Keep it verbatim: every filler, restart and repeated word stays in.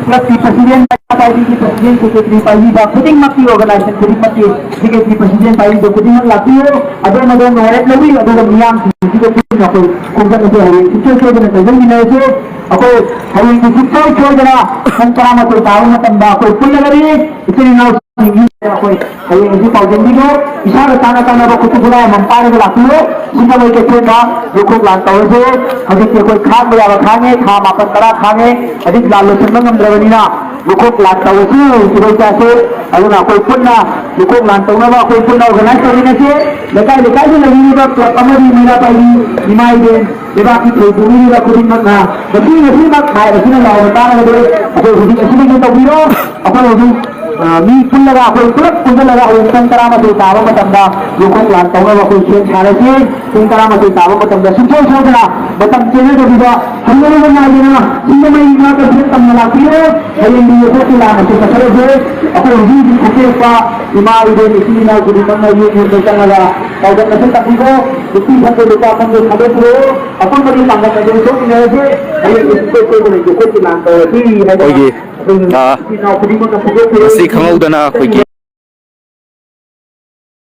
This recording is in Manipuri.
ꯀ꯭ꯂꯕꯀꯤ ꯄ꯭ꯔꯁꯤꯗꯦꯟ ꯄꯥꯏꯕꯤꯒꯤ ꯄ꯭ꯔꯁꯤꯗꯦꯟ, ꯁꯦꯀ꯭ꯔꯦꯇꯔꯤ ꯄꯥꯏꯕꯤꯕ ꯈꯨꯗꯤꯡꯃꯛꯀꯤ, ꯑꯣꯔꯒꯅꯥꯏꯖꯦꯁꯟ ꯈꯨꯗꯤꯡꯃꯛꯀꯤ ꯁꯦꯀ꯭ꯔꯦꯇꯔꯤ, ꯄ꯭ꯔꯁꯤꯗꯦꯟ ꯄꯥꯏꯕꯤꯕ ꯈꯨꯗꯤꯡꯃꯛ ꯂꯥꯛꯄꯤꯌꯨ꯫ ꯑꯗꯣꯝ ꯑꯗꯣꯝꯅ ꯋꯥꯔꯦꯞ ꯂꯧꯕꯤꯌꯨ, ꯑꯗꯨꯒ ꯃꯤꯌꯥꯝꯁꯤꯡꯁꯤꯒ ꯄꯨꯟꯅ ꯑꯩꯈꯣꯏ ꯈꯣꯡꯆꯠ ꯑꯁꯤ ꯍꯌꯦꯡ ꯁꯨꯡꯁꯣꯏ ꯁꯣꯏꯗꯅ ꯆꯪꯁꯤꯟꯃꯤꯟꯅꯔꯁꯤ꯫ ꯑꯩꯈꯣꯏ ꯍꯌꯦꯡꯁꯦ ꯁꯨꯡꯁꯣꯏ ꯁꯣꯏꯗꯅ ꯄꯨꯡ ꯇꯔꯥꯃꯥꯊꯣꯏ ꯇꯥꯕ ꯃꯇꯝꯗ ꯑꯩꯈꯣꯏ ꯄꯨꯜꯂꯒꯅꯤ꯫ ꯏꯆꯤꯜ ꯏꯅꯥꯎꯁꯤꯡꯒꯤ ꯑꯩꯈꯣꯏ ꯍꯌꯦꯡ ꯑꯁꯤ ꯄꯥꯎꯖꯦꯜꯒꯤꯗꯣ ꯏꯁꯥꯒ ꯆꯥꯅ ꯆꯥꯅꯕ ꯈꯨꯠꯁꯨ ꯈꯨꯠꯂꯥꯏ ꯑꯃꯃꯝ ꯄꯥꯏꯔꯒ ꯂꯥꯛꯄꯤꯌꯨ꯫ ꯁꯤꯗ ꯂꯣꯏ ꯀꯩꯊꯦꯜꯗ ꯂꯨꯈꯣꯛ ꯂꯥꯟ ꯇꯧꯔꯁꯦ꯫ ꯍꯧꯖꯤꯛꯇꯤ ꯑꯩꯈꯣꯏ ꯈꯥꯡꯕ ꯌꯥꯕ ꯈꯥꯡꯉꯦ, ꯊꯥ ꯃꯥꯄꯟ ꯇꯔꯥ ꯈꯥꯡꯉꯦ, ꯍꯧꯖꯤꯛ ꯂꯥꯟ ꯂꯣꯏꯁꯤꯟꯕ ꯉꯝꯗ꯭ꯔꯕꯅꯤꯅ ꯂꯨꯈꯣꯛ ꯂꯥꯟ ꯇꯧꯔꯁꯤ, ꯐꯤꯔꯣꯏ ꯆꯥꯁꯦ꯫ ꯑꯗꯨꯅ ꯑꯩꯈꯣꯏ ꯄꯨꯟꯅ ꯂꯨꯈꯣꯛ ꯂꯥꯟ ꯇꯧꯅꯕ ꯑꯩꯈꯣꯏ ꯄꯨꯟꯅ ꯑꯣꯔꯒꯅꯥꯏꯖ ꯇꯧꯃꯤꯟꯅꯁꯦ꯫ ꯂꯩꯀꯥꯏ ꯂꯩꯀꯥꯏꯗ ꯂꯩꯕꯤꯔꯤꯕ ꯀ꯭ꯂꯕ ꯑꯃꯗꯤ ꯃꯩꯔꯥ ꯄꯥꯏꯕꯤ ꯏꯃꯥ ꯏꯕꯦꯟ ꯂꯩꯕꯥꯛꯀꯤ ꯊꯧ ꯄꯨꯕꯤꯔꯤꯕ ꯈꯨꯗꯤꯡꯃꯛꯅ ꯉꯁꯤ ꯉꯁꯤꯃꯛ ꯈꯥꯏ ꯑꯁꯤꯅ ꯂꯥꯎꯕ ꯇꯥꯔꯒꯗꯤ ꯑꯩꯈꯣꯏ ꯍꯧꯖꯤꯛ ꯑꯁꯤꯗꯒꯤ ꯇꯧꯕꯤꯔꯣ꯫ ꯑꯩꯈꯣꯏ ꯍꯧꯖꯤꯛ ꯑ, ꯃꯤ ꯄꯨꯜꯂꯒ ꯑꯩꯈꯣꯏ ꯄꯨꯂꯞ ꯄꯨꯟꯁꯤꯜꯂꯒ ꯍꯌꯦꯡ ꯄꯨꯡ ꯇꯔꯥꯃꯥꯊꯣꯏ ꯇꯥꯕ ꯃꯇꯝꯗ ꯂꯨꯈꯣꯛ ꯂꯥꯟ ꯇꯧꯅꯕ ꯑꯩꯈꯣꯏ ꯁꯦꯝ ꯁꯥꯔꯁꯤ꯫ ꯄꯨꯡ ꯇꯔꯥꯃꯥꯊꯣꯏ ꯇꯥꯕ ꯃꯇꯝꯗ ꯁꯨꯡꯁꯣꯏ ꯁꯣꯏꯗꯅ ꯃꯇꯝ ꯆꯦꯟꯅꯗꯕꯤꯗ ꯍꯟꯗꯅ ꯉꯥꯏꯗꯅ ꯁꯤꯡꯖꯃꯩ ꯏꯃꯥ ꯀꯩꯊꯦꯜ ꯇꯝꯅ ꯂꯥꯛꯄꯤꯌꯨ꯫ ꯍꯌꯦꯡꯗꯤ ꯂꯨꯈꯣꯛꯀꯤ ꯂꯥꯟ ꯑꯁꯤ ꯆꯠꯊꯔꯁꯦ꯫ ꯑꯩꯈꯣꯏ ꯍꯧꯖꯤꯛ ꯍꯧꯖꯤꯛ ꯄꯣꯛꯊꯣꯛꯄ ꯏꯃꯥ ꯏꯕꯦꯟ ꯏꯆꯤꯜ ꯏꯅꯥꯎ ꯈꯨꯗꯤꯡꯃꯛꯅ ꯌꯨꯝ ꯌꯨꯝꯗ ꯆꯪꯉꯒ ꯄꯥꯎꯗꯝ ꯑꯁꯤ ꯇꯝꯕꯤꯈꯣ꯫ ꯅꯨꯄꯤ ꯈꯪꯗꯦ ꯅꯨꯄꯥ ꯈꯪꯗꯦ ꯈꯥꯏꯗꯣꯛꯄꯤꯔꯣ꯫ ꯑꯄꯨꯟꯕꯒꯤ ꯄꯥꯡꯒꯜ ꯑꯗꯨ ꯊꯣꯛꯃꯤꯟꯅꯔꯁꯦ꯫ ꯍꯌꯦꯡꯗꯤ ꯁꯨꯡꯁꯣꯏ ꯁꯣꯏꯗꯅ ꯂꯨꯈꯣꯛꯀꯤ ꯂꯥꯟ ꯇꯧꯔꯁꯤ ꯍꯥꯏꯗꯅ ꯑꯩꯈꯣꯏꯒꯤ, ꯑꯩꯈꯣꯏ ꯑ, ꯏꯆꯤꯜ ꯏꯅꯥꯎ ꯈꯨꯗꯤꯡꯃꯛꯅ ꯐꯣꯡꯗꯣꯛꯄꯤꯔꯣ꯫ ꯉꯁꯤ ꯈꯪꯍꯧꯗꯅ ꯑꯩꯈꯣꯏꯒꯤ